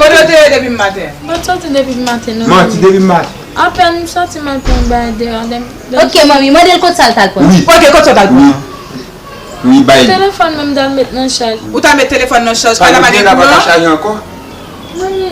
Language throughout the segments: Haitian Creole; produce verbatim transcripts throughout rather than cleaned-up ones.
Kote w te ye depi maten? Mwen soti depi maten, non. Manti, depi maten. Apèn m soti, m al pran yon bagay deyò. Lè m, lè m Ok, manmi, mande l kot sa l t al pran. Wi. Ok, kot sa w t al pran? Wi, bay li. Telefòn mwen, m t al met nan chaj. Ou t al met telefòn nan chaj, pa nan bagay pou non? Manmi,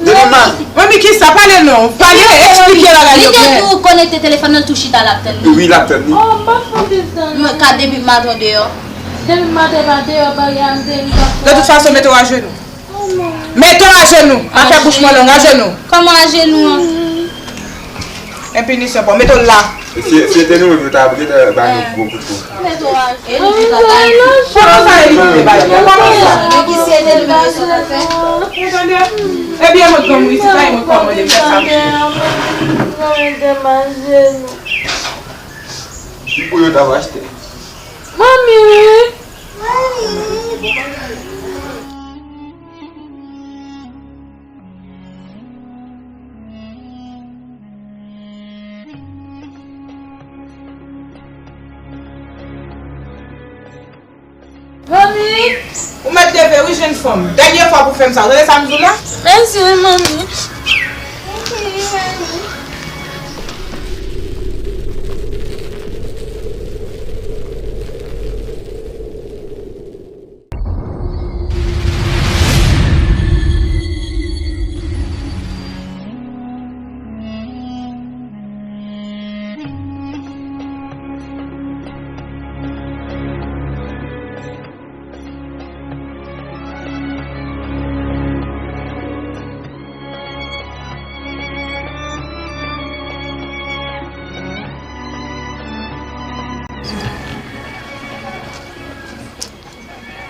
Depi ma- Manmi, kisa? Pale non. Pale, eksplike bagay yo klè. Li te tou konekte telefòn nan, l tou chita, l ap tann li. Wi, l ap tann li. Oh, m pa fè anpil tan, non. Mwen ka depi maten deyò. Depi maten pa deyò, bagay a m te, m pa fè. De tout fason, mete w ajenou. Mete w ajenou. Pa fè bouch mwen long, ajenou. Kòman ajenou an? En pinisyon pou mete w la. Si, si se te nou menm, nou ta gentan ba nou gwo kout pwen. Mete w ajenou, Elivita ta di. Kòman sa Elivita bay? Kòman sa? Ou tande? Ebyen, mwen granmoun isit la, e mwen kòmande m fè sa m vle. Li pou yo ta achte. Manmi, wi. Manmi! Ou mèt leve wi, jenn fanm. Dènye fwa pou fè m sa. Ou tande sa m di w la? Mèsi wi, manmi.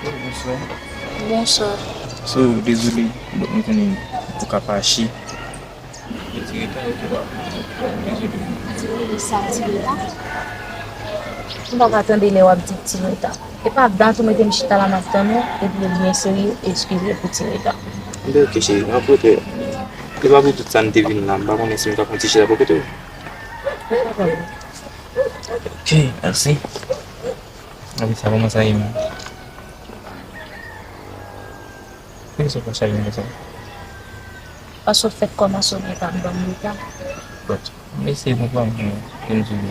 Bonswa. Bonswa. So, dezole, donk, m konnen ou ka fache. Ti reta, ok, pa. Dezole. Ti reta? Sa ti reta? M pa ka tande lè w ap di ti reta. E pa dat ou mete m chita la m ap tann ou, epi ou byen serye, eskize pou ti reta. Enben, ok, cheri, nan pwotè, e pa pou tout sa m te vin la, m pa konnen si m ka fè yon ti chita bò kote w. Ok, mèsi. Anvi sa, kòman sa ye menm? Poukisa w pa chale m konsa? Paske w fèk kòmanse w gentan ap ban m reta. But, m eseye konprann, men, ke m di w.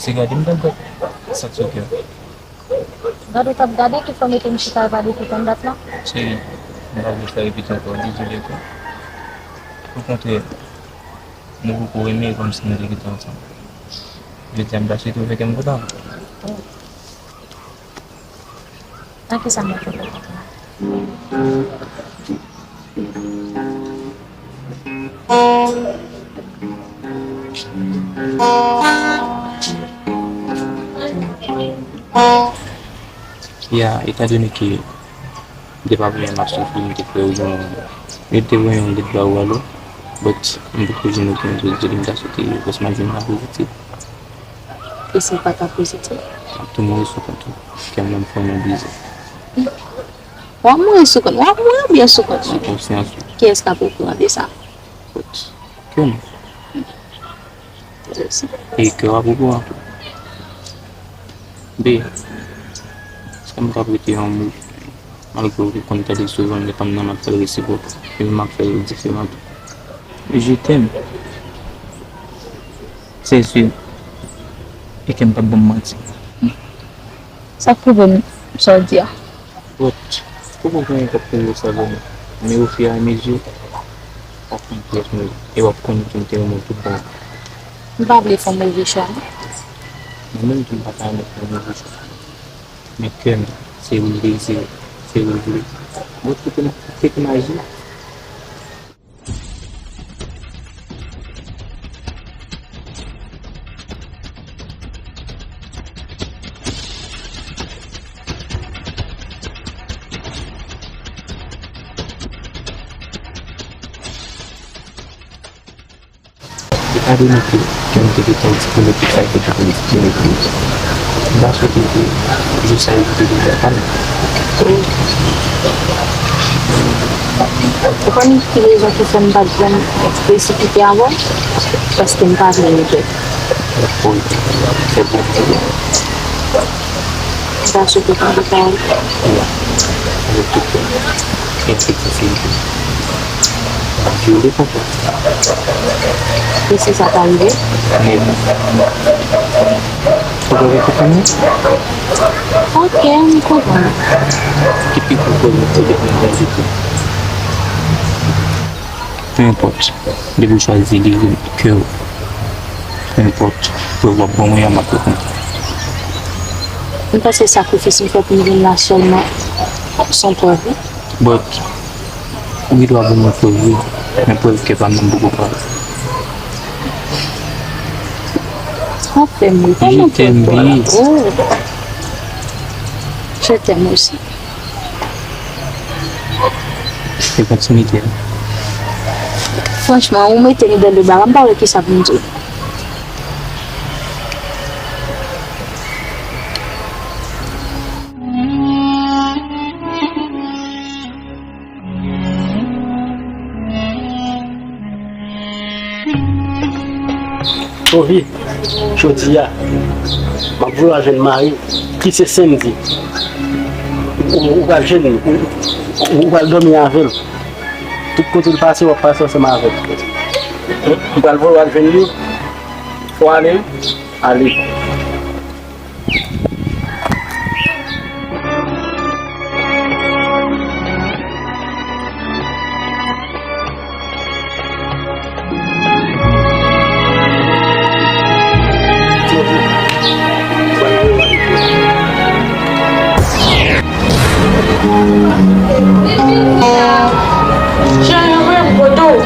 Se gade m t ap gad sa k sou kè w. Gade w t ap gade ki fè w mete m chita e pa depi tann dat la? Cheri, m pa vle sa repete ankò, dezole ankò. Okontrè, nou poko renmen kòmsi nou te gentan ansanm. Jodi a m ta swete w fè kè m kontan. Nan kisa m ap fè kontan? Ya, etandone ke m te pa voye yon mach sou fil, m te fè yon, yo te voye yon lèt ba ou alò, but m poko jwenn okenn, so m ta swete w jwenn la pozitif. E si l pa ta pozitif? M ap tou mouri sou kont ou. Kè m menm fè mwen brize. W ap mouri sou kont, w ap mouri byen sou kont mwen. Sou konsyans ou. Kiyès k ap okouran de sa? Kot? Kè m. E kè w ap okouran tou. Be, èske m ka prete yon mo? Malgre w konn tande souvan, men pa m nan m ap fè l resipwok, epi m ap fè l diferan tou. Je t'aime. C'est sûr. E kè m p ap ban m manti. Sa k pwouve m sa w di a? But, poko gen anyen k ap pwouve sa pou mwen. Men au fur et à mesure, w ap konn plis mwen, e w ap konn ke m te renmen w tout bon. M pa vle fè yon move chwa, non. Mwen menm tou, m pa ta renmen fè yon move chwa. Men kè m, se ou l dezire, se ou l vle. But, kote m, kote m aji? Etandone ke kè m te gentan disponib pou sa k te ka vin disponib tou, m ta swete ke jou sa yo kite deja pa m. Ou konn ki rezon ki fè m pa t janm ekspresipite avè w? Paske m pa vle regrèt. Wi, se pou w di. M ta swete tande pawòl. Wi, avèk tout kè m. Gen ti konsèy tou. M ap vyole kontrè. E si sa ta rive? Men, ou pa vle konprann mwen? Ok, m konprann. Ki pi gwo pwoblèm se depi m pèdi tou. Peu importe. Depi w chwazi leve kè w, peu importe, prèv w ap ban mwen an, m ap rekonèt. M panse sakrifis m fè pou m vin la sèlman, se yon prèv, wi. But, ou gen dwa ban mwen prèv, wi, men prèv kè pa m nan m poko pral. Sa fè m ri, tèlman prèv. Je t'aime, baby. Oh. Je t'aime aussi. E kontinite a. Franchman, ou mete m dans le baga, m pa wè kisa pou m di w. Tovi, jodi a, m ap voye w al jwenn mari w, ki se Sendy. Ou, ou pral jwenn li, ou, ou pral dòmi avè l. Tout kote l pase, w ap pase ansanm avè l. M pral voye w al jwenn li. Fò w ale wi. Ale. Cheri, voye m kote w.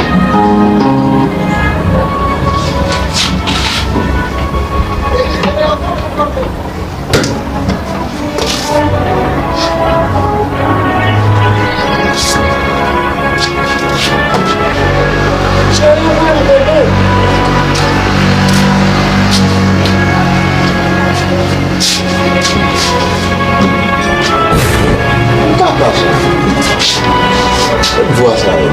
Papa sa. Vwa sa yo.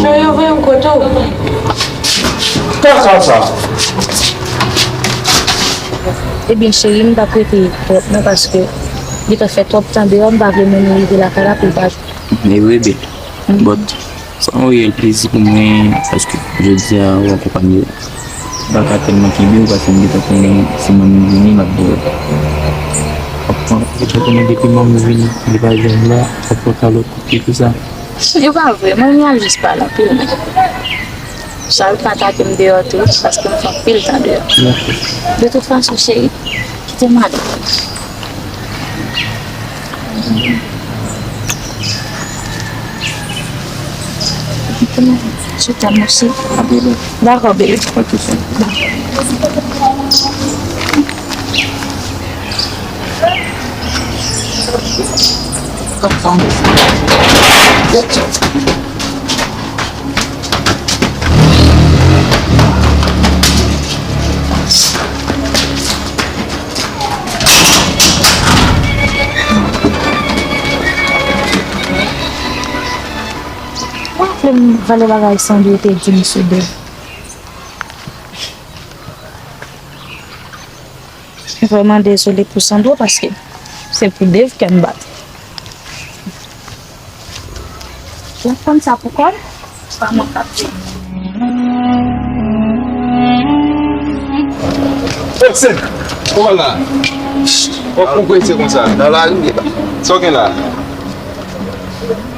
Cheri, voye m kote w. Kaka sa. Ebyen, cheri, m p ap rete twòp non, paske li t ap fè twòp tan deyò, m pa vle menm rive lakay la pou l pa. Men wi, bebe. But, se yon reyèl plezi pou mwen, paske jodi a, w akonpanye. M pa ka tèlman kenbe w, paske m gentan konnen si mwen menm vini, m ap deyò. W ap pran, ou gentan konnen depi mwen menm vini, li pa janm la, w ap pran kalòt, kout pye, tout sa. E pa vre, mwen, m al jis pale anpil, men. Sa yo pa atake m deyò tou, paske m fè anpil tan deyò. De tout fason, cheri, kite m ale. Kite m ale. Je t'aime aussi. Dakò, bebe. Ok, cheri. Mwen raple m valè bagay Sandro te di m sou Dev. Mwen vrèman dezole pou Sandro paske se pou Dev kè m bat. Ou konn sa pou kò l? Se pa mwen k ap di. Ô, Sèn, kòman la? W ap pran prese konsa? Nan lari m ye la. Sa w gen la?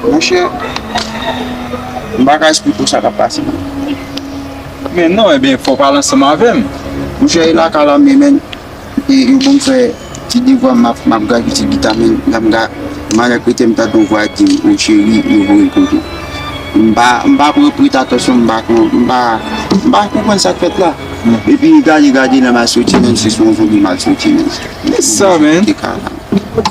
Monchè, m pa ka esplike w sa k ap pase, non. Men non, ebyen, fò w pale ansanm avè m. Monchè, e lakay la m ye, men. E yo ban m fè ti devwa, m ap, m ap gade ti gita, men lè m ga-, malèkrete m tande yon vwa di m, "O cheri, yo voye l kote w." M pa, m pa pran prete atansyon, m pa kon-, m pa, m pa konprann sa k fèt la. Epi gade, gade, lè m al soti, men se sou yon zonbi m al soti, men. Men sa, men.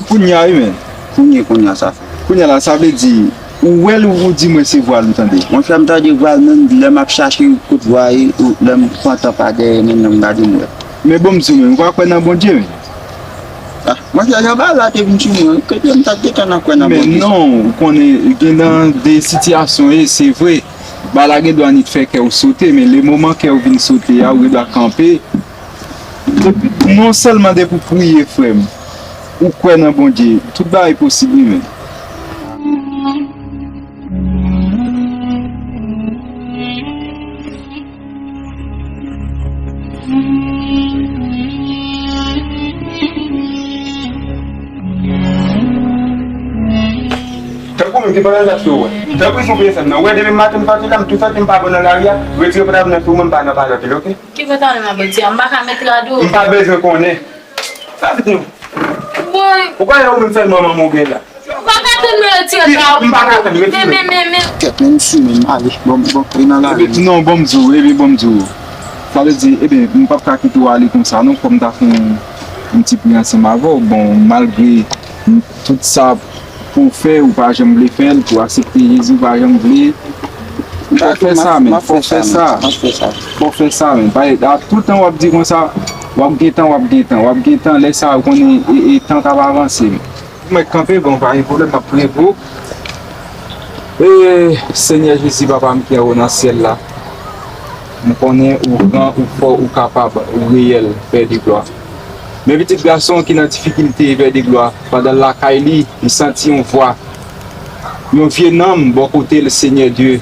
Kounye a, wi, men. Kounye, kounye a, sa fè. Kounye a la, sa vle di, ou wè l ou, ou di mwen se vwa l ou tande? Mwen fè m tande vwa l, menm lè m ap chache kot vwa ye, ou, lè m pran tan pa dèyè, menm lè m gade m wè. Men bon, m di w, men ou pa kwè nan Bondye, men. Ah, mwen fè jan bagay la te vin sou mwen, ke m ta gentan nan kwè nan Bondye. Men non, ou konnen, gen nan de sitiyasyon ye, se vre. Bagay la gen dwa annik fè kè w sote, men lemoman kè w vin sote a, ou gen dwa kanpe. Depi, non sèlman depi w priye, frè m, ou kwè nan Bondye, tout bagay posib, wi, men. Tankou menm ki pandan dat yo wè. Tanpri sou pye fè m nan. Ou wè depi maten m pati la, m tou santi m pa bon nan lari a, retire pantalon nan sou mwen, m pa nan pale anpil, oke? Ki pantalon m ap retire? M pa ka met rad ou. M pa bezwen konnen. Sa vit nou. Woy. Ou pa wè ou menm sèlman manman ou gen la. Ou pa ka tann mwen retire dra w. M pa ka tann, retire. Men, men, men, men. Kèt, men m sou men m ale. Bon, bon, li nan lari. Epi, non, bon m di w, epi bon m di w. Sa vle di, ebyen, m p ap ka kite w ale konsa non, fò m ta fè yon, yon ti pri ansanm avè w. Bon, malgre tout sa pou w fè, ou pa janm vle fè l, pou w aksepte Jezi, ou pa janm vle. Fò w fè sa, men. Fò w fè sa. Fò w fè sa, men. Paske a tout tan w ap di konsa, w ap gen tan, w ap gen tan, w ap gen tan, lè sa a, ou konnen, e, e, tan k ap avanse. Ou mèt kanpe, bon, pa gen pwoblèm, m ap priye pou ou. E, Senyè Jezi, Papa m ki anwo nan syèl la, m konnen ou gran, ou fò, ou kapab, ou reyèl, Pè de glwa. Men pitit gason ki nan difikilte, Pè de glwa, pandan l lakay li, li santi yon vwa, yon vye nanm bò kote l, Senyè Dye,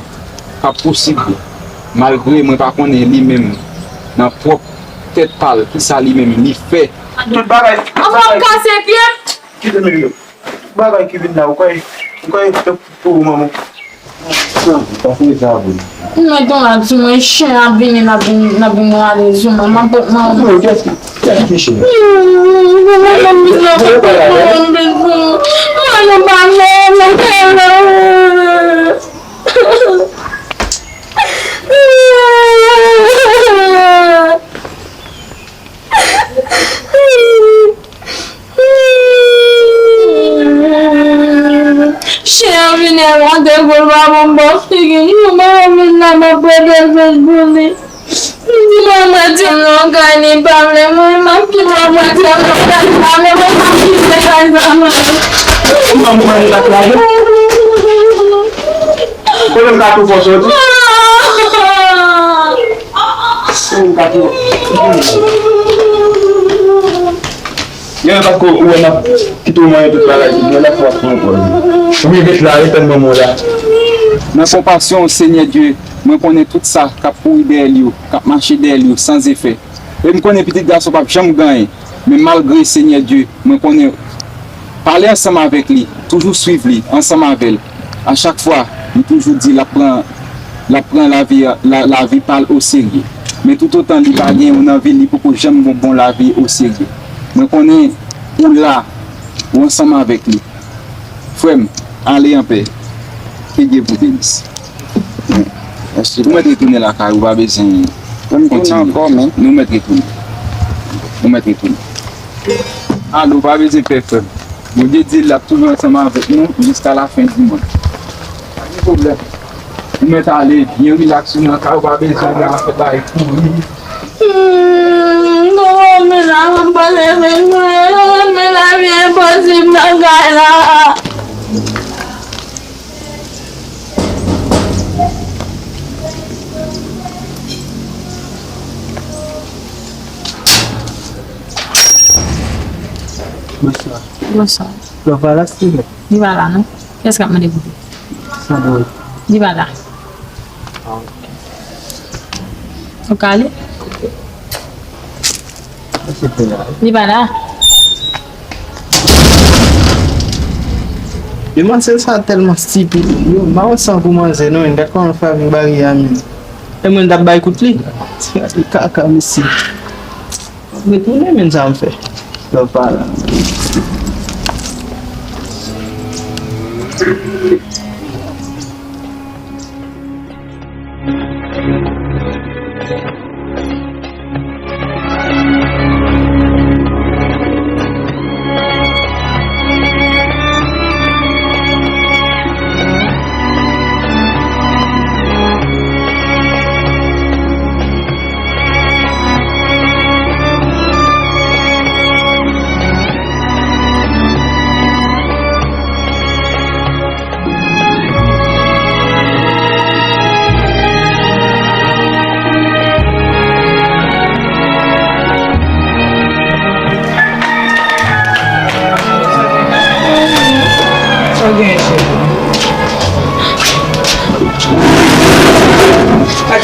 k ap pousib li. Malgre mwen pa konnen li menm, nan pwòp tèt pa l, kisa li menm li fè. Tout bagay. Anfòm kase pye m. Kite m yo. Bagay ki vin la, ou kwè, ou kwè se pou ou manman. Sa fè sa vre. Mwen ton la di mwen chen ap vini, n ap vin, n ap vin rale sou mwen. M ap pot mwen. Yo, kès ki, kès ki chen? Mwen pa menm, mwen pa menm. Chen an vin e monte kou l pa bon bò figi m. Mwen menm vin la m ap pran defans pou li. M di manman di m non kay li pa vle mwen, m ap kite manman di m non kay li pa vle mwen, m ap kite kay sa mwen. Manman mwen li pa vle. Kote m ka tou fò soti? Kote m ka tou. Gen lè paske ou wè m ap kite w manyen tout bagay, gen lè fò w ap pran pòz. Wi, ret la, ret tann manman w la. Nan konpasyon w, Senyè Dye, mwen konnen tout sa k ap kouri dèyè l yo, k ap mache dèyè l yo, san efè. E m konnen pitit gason p ap janm gen anyen. Men malgre, Senyè Dye, mwen konnen, pale ansanm avèk li, toujou swiv li, ansanm avè l. A chak fwa, li toujou di l ap pran, l ap pran lavi, la, lavi pa l oserye. Men toutotan li pa gen ou nan vi l, li poko janm gon bon lavi oserye. Mwen konnen ou la, ou ansanm avèk li. Frè m, ale anpè. Ke Dye vous bénisse. Mèsi. Ou mèt retounen lakay ou, pa bezwen kontinye. Nou mèt retounen. Nou mèt retounen. Ale, ou pa bezwen pè, frè m. Bondye di l ap toujou ansanm avèk nou jiska lafen di mond. Pa gen pwoblèm. Ou mèt ale, byen rilaks ou nan kay ou, pa bezwen gen afè bay kouri. Hmm, non, men la, mwen pa leve, mwen, men lavi enposib nan kay la. Bonswa. Bonswa. Lò pa la, silvouplè. Li pa la, non. Kiyès k ap mande pou li? Sandwich. Li pa la. Ah, ok. Ou ka ale? Li pa la. Demwazèl sa tèlman stipid. Yo, m pa wè san pou manzè non, men gad kòman l frape bari a menm. E mwen t ap bay kout li. Li kaka mesye. Retounen, men sa m fè. Lè w pa la.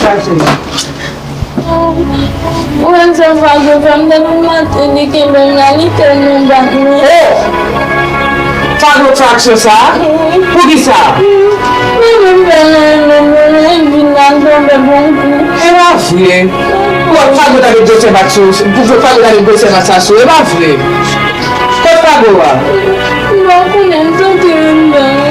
Ou wè sa Fago fè m depi maten li kenbe m la, li tèlman bat mwen. Oh! Fago fè aksyon sa a? Poukisa? Mwen menm fè l nan men mwen, li vin la, l tonbe bon kou. E pa vre. Bon, Fago ta dwe gwo sèbat sou, pou Fago ta dwe gwo sèbat sa sou, e pa vre. Kot Fago a? M pa konnen, m tande yon bèl.